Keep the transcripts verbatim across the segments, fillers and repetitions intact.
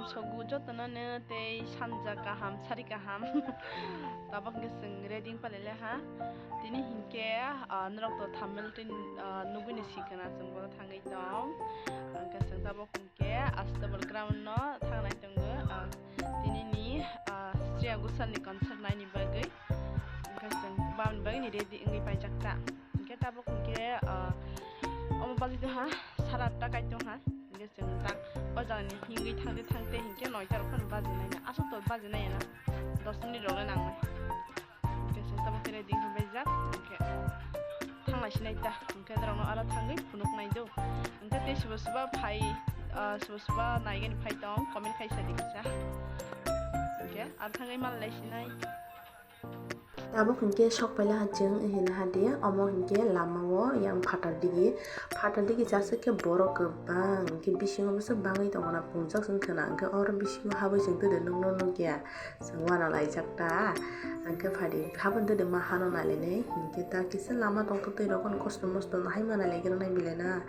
Sogo jotono no tei sanja kaham, sari kaham. Tabok hwnkhe chwng ready wng palai le ha. Tini hinkhe, ah, norok to thumbnail twi, ah, nugwi ni sikana chwng bono thangwi tong. Hwnkhe chwng tabok hinkhe Astabal ground no thangnai tongo. Ah, tini ni, ah, Shreya Ghoshal ni concert naini bagwi. Hwnkhe chwng bamni bagwi ni ready wngwi paijak ta. Hwnkhe tabok hwnkhe, ah, omo bajai tongha sara atta kai tongha. Hwnkhe chwng tak o jaga ni hingwi thangte thangte hinkhe noita rok phano bajinai na. Aswk to bajinai na. Dos minute rok le nangnai. Hwnkhe chwng tabok khe ready wngwi paijak. Hwnkhe thanglai sinai ta. Hwnkhe norok no aro thangwi phunuk nai do. Hwnkhe tei sobo soba phai, ah, sobo soba naigani phai tong comment khai sa di kisa. Hwnkhe aro thangwi mal lai sinai. Tabuk hinkhe sok paila ha chwng hina ha di, omo hinkhe lama o yang phatar digi, phatar digi chasik khe borok kwbang, hinkhe bisingo bwswk bangwi tongmani pungjak chwng khwna, hinkhe oro bisingo habwi chwng twi de nukno nukya, chwng uanalaijak ta, hinkhe phadi habwni twi de ma hano nailainai, hinkhe ta kisa lama tongthoktwi rokno kosto mosto hai manai lai gwnang nai belai na,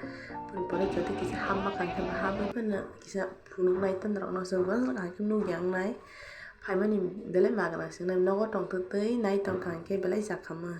pore pore joto kisa hamma kha khe ma habwi phano kisa phunuknai ta norokno chwng uanalaijak nukya wngnai. Phaimani belai magwna se nai nogo tongtwk twi nai tongkha hinkhe belai chakhamwi.